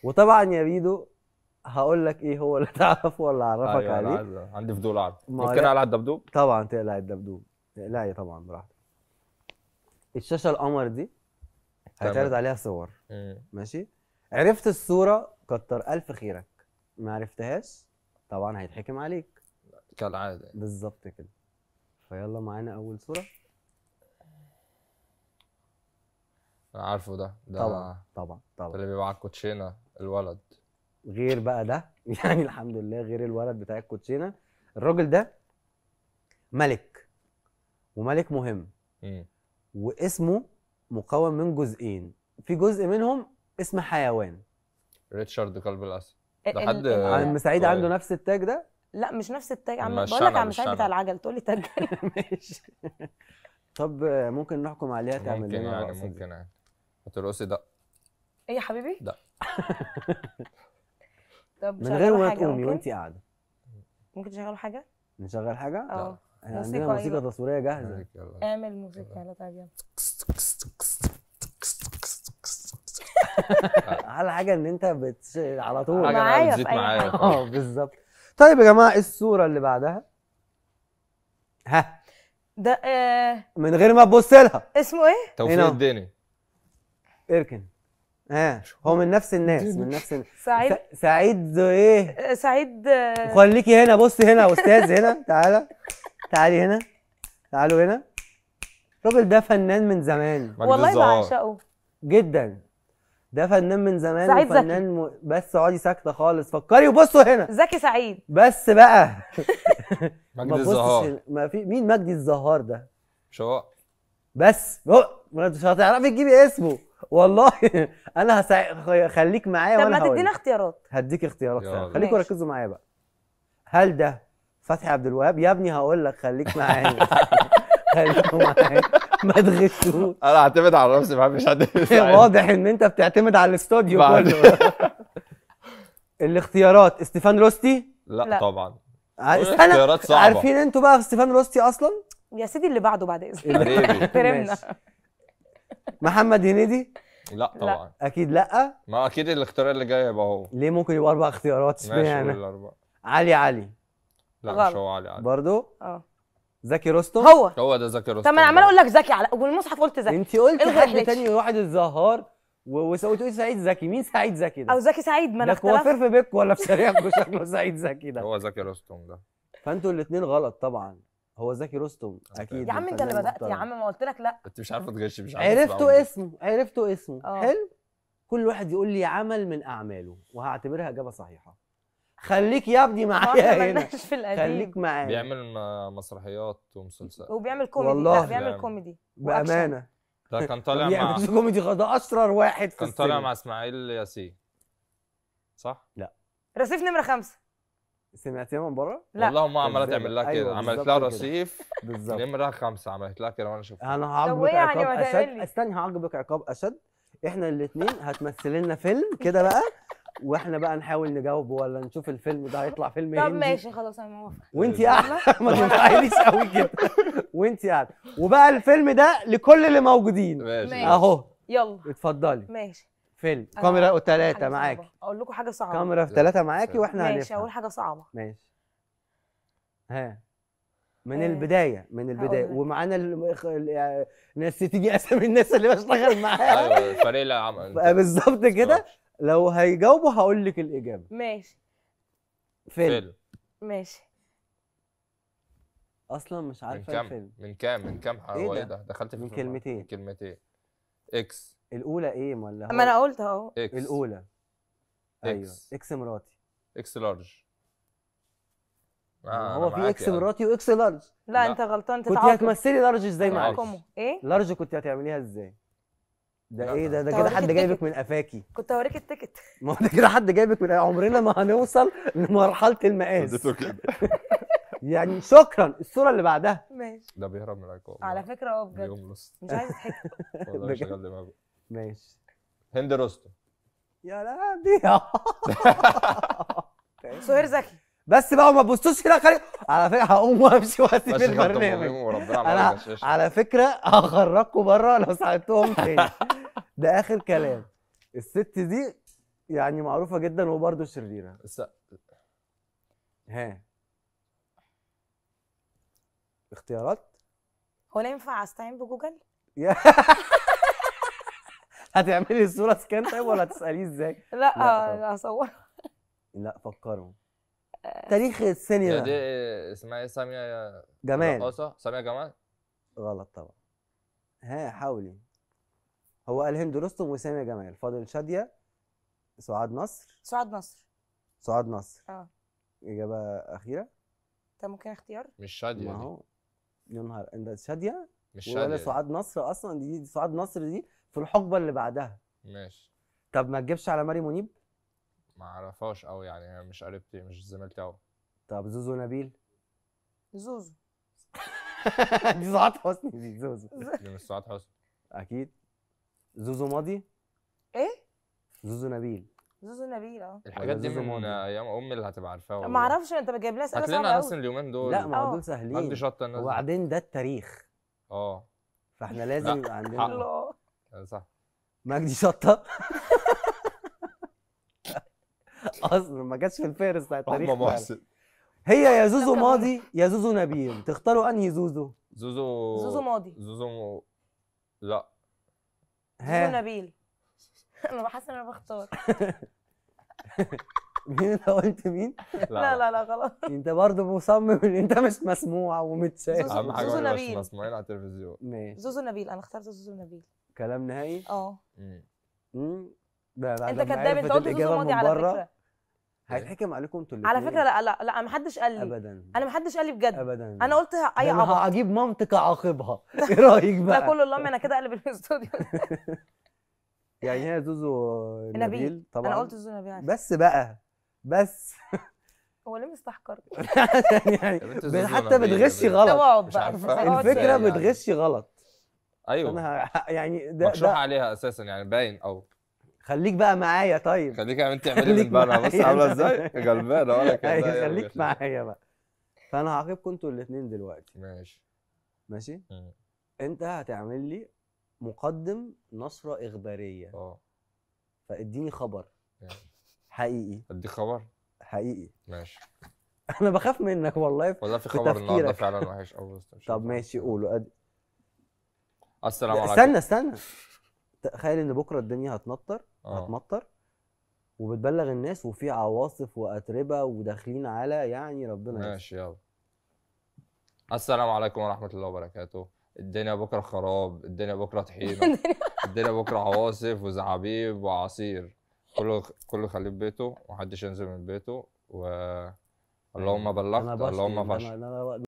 وطبعا يا بيدو هقول لك ايه هو اللي تعرفه ولا اعرفك. أيوة عليه. أنا عندي فضول اعرف. ممكن اقلع الدبدوب؟ طبعا تقلع الدبدوب، اقلعي طبعا براحتك. الشاشة القمر دي هيتعرض عليها صور. ماشي، عرفت الصورة كتر الف خيرك، ما عرفتهاش طبعا هيتحكم عليك كالعادة. بالظبط كده. فيلا معانا اول صوره. انا عارفه ده طبعا طبعا طبعا، اللي بيبقى على الكوتشينه الولد. غير بقى ده يعني الحمد لله، غير الولد بتاع الكوتشينه. الراجل ده ملك، وملك مهم. واسمه مكون من جزئين، في جزء منهم اسم حيوان. ريتشارد قلب الاسد. ده حد عم سعيد عنده نفس التاج ده؟ لا مش نفس التاج، عم بقول لك عم سعيد بتاع العجل تقول لي تاج. ماشي. طب ممكن نحكم عليها تعمل لنا يعني ممكن يعني هترقصي ده؟ ايه يا حبيبي؟ ده طب من غير ما تقومي وانت قاعدة. ممكن تشغلوا حاجة؟ نشغل حاجة؟ اه احنا عندنا موسيقى تصويرية جاهزة. اعمل موسيقى يلا. طيب يلا. احلى حاجة ان انت على طول معايا في اي حاجة. اه بالظبط. طيب يا جماعة الصورة اللي بعدها. ها ده من غير ما تبص لها. اسمه ايه؟ توفيق الدني. اركن. ها هو من نفس الناس، من نفس الناس. سعيد. سعيد ايه؟ سعيد. خليكي هنا، بصي هنا يا استاذ، هنا تعالى، تعالي هنا، تعالوا هنا. الراجل ده فنان من زمان والله، بعشقه جدا. ده فنان من زمان، سعيد وفنان زكي. بس اقعدي ساكته خالص، فكري وبصوا هنا. زكي سعيد بس بقى. مجدي الزهار. ما في مين مجدي الزهار ده؟ مش هو بس مش هتعرفي تجيبي اسمه والله. انا خليك معايا. طب ما تدينا اختيارات. هديك اختيارات فعلا، خليكوا ركزوا معايا بقى. هل ده فتحي عبد الوهاب؟ يا ابني هقول لك خليك معايا. خليكوا معايا ما تغشوش. انا اعتمد على نفسي، ما بحبش حد يساعدني. واضح ان انت بتعتمد على الاستوديو كله. الاختيارات ستيفان روستي؟ لا طبعا. اختيارات صعبة. عارفين انتوا بقى ستيفان روستي اصلا؟ يا سيدي اللي بعده بعد اذنك. احترمنا. محمد هنيدي؟ لا طبعا. اكيد لا. ما اكيد الاختيار اللي جاي يبقى هو. ليه ممكن يبقى اربع اختيارات؟ اشمعنى؟ علي علي. لا مش هو علي علي برضه. اه زكي رستم. هو ده زكي رستم. طب ما انا عمال اقول لك زكي على والمصحف قلت زكي. انت قلت حد تاني، واحد الزهار وتقولي سعيد زكي. مين سعيد زكي ده؟ او زكي سعيد. ما انا اختلفت. ده كوافير في بيتكم ولا في شارعكم شكله سعيد زكي ده. هو زكي رستم ده. فانتوا الاثنين غلط طبعا. هو زكي رستم اكيد. يا عم انت اللي بدات يا عم، ما قلت لك لا. انت مش عارفه تغشي، مش عارفه. عرفتوا اسمه، عرفتوا اسمه. حلو. كل واحد يقول لي عمل من اعماله وهعتبرها اجابه صحيحه. خليك يا ابني معايا هنا، خليك معايا. بيعمل مسرحيات ومسلسلات وبيعمل كوميدي. لا بيعمل كوميدي بامانه. ده كان طالع مع كوميدي، ده اشرر واحد في كان طالع مع اسماعيل ياسين صح؟ لا. رصيف نمره 5. سمعتيها من بره؟ لا والله ما عماله تعمل لها كده. عملت لها رصيف نمره 5، عملت لها كده وانا شفتها. انا هعاقبك عقاب اشد. استني هعاقبك عقاب اشد. احنا الاثنين هتمثل لنا فيلم كده بقى، واحنا بقى نحاول نجاوب ولا نشوف الفيلم ده هيطلع فيلم هندي. طب ماشي خلاص انا موافقة. وانت قاعدة ما تنفعليش قوي كده وانت قاعدة. وبقى الفيلم ده لكل اللي موجودين. ماشي اهو يلا اتفضلي. ماشي. فيلم كاميرا 3 معاكي. اقول لكم حاجة صعبة. كاميرا في 3 معاكي واحنا هنفهم. ماشي اقول حاجة صعبة. ماشي. ها من البداية، من البداية. ومعانا الناس تيجي اسامي الناس اللي بشتغل معاها. ايوه الفريق اللي عمل بالظبط كده. لو هيجاوبوا هقول لك الاجابة. ماشي. فيلم. ماشي. اصلا مش عارفه الفيلم. من كام من كام هو ايه ده؟ دخلت في من كلمتين. من كلمتين. X. الاولى ايه ولا؟ ما انا قلت اهو. X. الاولى. ايوه ex مراتي. X large. هو في ex مراتي و X large. لا انت غلطان. كنت هتمثلي large ازاي معلش؟ ايه؟ large كنت هتعمليها ازاي؟ ده ايه ده؟ ده كده حد جايبك من قفاكي. كنت هوريك ال ticket. ما هو ده كده حد جايبك من عمرنا ما هنوصل لمرحلة المقاس. يعني شكرا. الصورة اللي بعدها. ماشي. ده بيهرب من العقاب على فكرة. اه بجد مش عايز اضحك والله. شغال دماغه. ماشي. هند رستم. يا لهوي. سهير زكي. بس بقى وما تبصوش هنا. خلي على فكرة هقوم وامشي واسيب البرنامج. انا على فكرة هخرجكم بره لو ساعدتهم تاني. ده اخر كلام. الست دي يعني معروفة جدا وبرضه شريرة. ها اختيارات؟ هو انا ينفع استعين بجوجل؟ هتعملي الصورة scan طيب ولا هتسأليه ازاي؟ لا هصورها. لا فكروا. تاريخ السينما دي اسمها ايه؟ سامية جمال. سامية جمال؟ غلط طبعا. ها حاولي. هو قال هند رستم وسامية جمال، فاضل شادية، سعاد نصر. سعاد نصر. سعاد نصر. إجابة أخيرة؟ طب ممكن اختيار؟ مش شادية. ما هو يا نهار انت شادية؟ مش شادية ولا سعاد نصر أصلا، دي سعاد نصر دي في الحقبة اللي بعدها. ماشي. طب ما تجيبش على ماري منيب؟ ما اعرفهاش قوي يعني، مش قريبتي، مش زميلتي قوي. طب زوزو نبيل؟ زوزو. دي سعاد حسني، دي زوزو. دي مش سعاد حسني اكيد. زوزو ماضي؟ ايه؟ زوزو نبيل. زوزو نبيل. الحاجات دي من ايام امي اللي هتبقى عارفاها والله. ما اعرفش، انت جايب لنا اسئلة صعبة قوي. هات لنا ناس اليومين دول. لا ما هو دول سهلين. مجدي شطه الناس. وبعدين ده التاريخ. فاحنا لازم يبقى عندنا. صح. مجدي شطه اصلا ما جاتش في الفهرس بتاع التاريخ. محسن. هي يا زوزو ماضي يا زوزو نبيل، تختاروا انهي زوزو؟ زوزو ماضي. زوزو لا. زوزو نبيل. انا بحس ان انا بختار. مين انت قلت مين؟ لا لا لا خلاص. انت برضه مصمم ان انت مش مسموع ومتشاف. اهم حاجة زوزو نبيل. مش مسموعين على التلفزيون. ماشي. زوزو نبيل، انا اخترت زوزو نبيل. كلام نهائي؟ انت كداب، انت قلت زوزو ماضي على فكرة. هيتحكم عليكم انتوا الاثنين على فكرة. لا لا لا، ما حدش قال لي ابدا. انا ما حدش قال لي بجد ابدا. انا قلت اي عبط. انا هجيب مامتك اعاقبها. ايه رايك بقى؟ لا كل اللهم انا كده اقلب الاستوديو. يعني هي زوزو نبيل طبعا. انا قلت زوزو نبيل بس بقى بس. هو ليه مستحقر؟ يعني حتى بتغشي غلط. الفكرة بتغشي غلط. ايوه انا يعني ده مكشوف عليها اساسا يعني، باين. او خليك بقى معايا طيب. خليك يا بنتي اعملي من بالها. بص عامله ازاي غلبانه ولا كده. ايوه خليك معايا بقى. فانا هعاقبكم انتوا الاثنين دلوقتي. ماشي ماشي. انت هتعمل لي مقدم نشره اخبارية. فاديني خبر حقيقي. اديك خبر حقيقي؟ ماشي. انا بخاف منك والله. والله في خبر النهارده فعلا وحش قوي. طب ماشي قوله. السلام عليكم. استنى تخيل ان بكره الدنيا هتمطر. هتمطر وبتبلغ الناس وفي عواصف واتربه وداخلين على يعني ربنا. ماشي يلا. السلام عليكم ورحمة الله وبركاته. الدنيا بكره خراب، الدنيا بكره طحينه، الدنيا بكره عواصف وزعابيب وعصير. كله خليه في بيته ومحدش ينزل من بيته. و اللهم بلغت اللهم فشل.